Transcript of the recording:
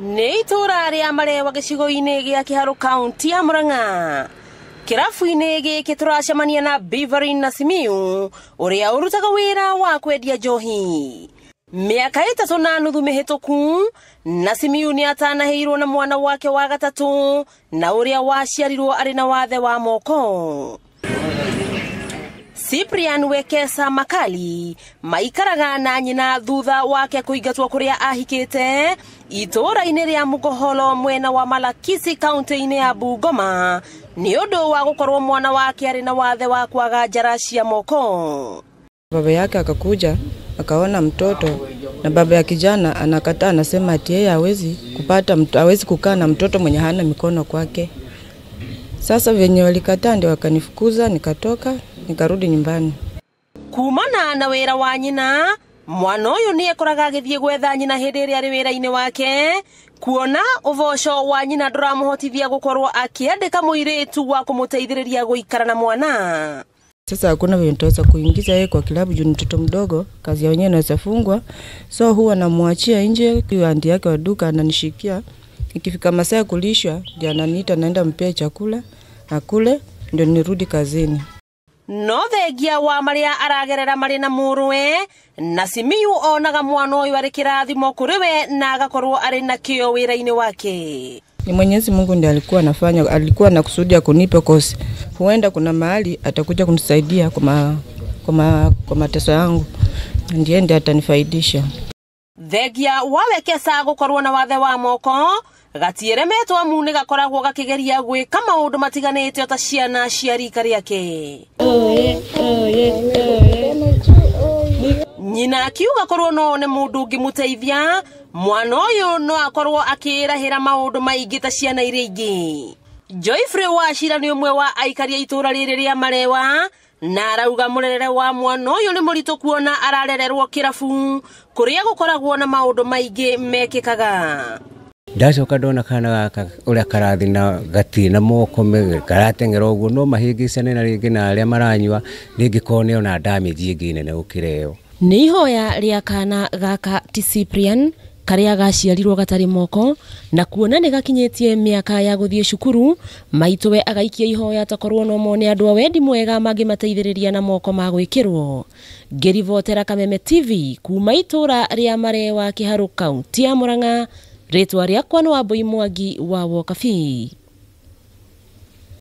Nĩ itũũra rĩa Marewa gĩcigo-inĩ gĩa Kĩharũ kaunti ya Murang'a. Kĩrabu-inĩ gĩkĩ tũracemania na Beverin na Simiyu ũrĩa ũrutaga wĩra wa kwendia njohi. Mĩaka 3.5 mĩhĩtũku na Simiyu nĩ atanahĩirwo na mwana wake wa gatatũ na ũrĩa waciarirwo arĩ na wathe wa moko. Cyprian Wekesa Makali maikaraga na nyina thutha wake kũingatwo kũrĩa ahikĩte itũũra-inĩ rĩa Mukoholo mwena wa Malakisi kaunti-inĩ ya Bungoma nĩ ũndũ wa gũkorwo mwana wake arĩ na wathe wa kwaga njara cia moko. Baba yake akakuja akaona mtoto na baba ya kijana anakataa, anasema ati yeye hawezi kupata hawezi kukaa na mtoto mwenye hana mikono kwake. Sasa venye walikataa ndio wakanifukuza, nikatoka nikarudi nyumbani. Kumana na wĩra wa nyina, mwana ũyũ nĩ ekoraga agĩthiĩ gwetha nyina hĩndĩ ĩrĩa arĩ wĩra-inĩ wake, kuona ũboco wa nyina ndũramũhotithia gũkorwo akĩandĩka mũirĩtu wa kũmũteithĩrĩria gũikara na mwana. Sasa hakuna vile nitaweza kuingiza yeye kwa kilabu juu ni mtoto mdogo, kazi ya wenyewe inaweza fungwa. So huwa namwachia nje, aunti yake wa duka ananishikia. Ikifika masaa ya kulishwa ndio ananiita, naenda mpee chakula akule ndio nirudi kazini. No thengia wa marĩa aragerera marĩ na mũrũwe na Simiyu onaga mwana ũyũ arĩ kĩrathimo kũrĩ we na agakorwo arĩ na kĩo wĩra-inĩ wake. Ni Mwenyezi Mungu ndiye alikuwa anafanya, alikuwa na kusudi ya kunipa kosi. Huenda kuna mahali atakuja kunisaidia kwa mateso yangu. Ndiye ndiye atanifaidisha. Thengia wa Wekesa gũkorwo na wathe wa moko gatieremetwo amu nĩ gakoragwo gakĩgeria gwĩka maũndũ matiganĩte ta ciana cia rika rĩake. Nyina akiuga korwo no one mũndũ ũngĩmũteithia, mwana ũyũ no akorwo akĩĩrahĩra maũndũ maingĩ ta ciana iria ingĩ. Joyfrey Wachira nĩ ũmwe wa aikari a itũũra rĩrĩ rĩa Marewa na arauga mũrerere wa mwana ũyũ nĩ mũritũ kuona ararererwo kĩrabu kũrĩa gũkoragwo na maũndũ maingĩ mekĩkaga. Ndacoka ndona kana gaka ũrĩa karathi na gatirĩ na moko karateng'era ũguo no mahĩngĩcane na rĩngĩ na arĩa maranyua rĩngĩ korwo nĩ ona damage ĩngĩ nene gũkĩra ĩyo. Nĩ ihoya rĩa kana gaka ti Cyprian karĩa gaciarirwo gatarĩ moko na kuona nĩ gakinyĩtie mĩaka ya gũthiĩ cukuru, maitũwe agaikia ihoya takorwo no mone andũ a wendi mwega mangĩmateithĩrĩria na moko ma gwĩkĩrwo. Ngĩribotera Kameme TV kuma itũũra rĩa Marewa Kĩharũ kaunti ya Murang'a, rĩtwa rĩakwa nĩ Wambui Mwangi wa Wokabi.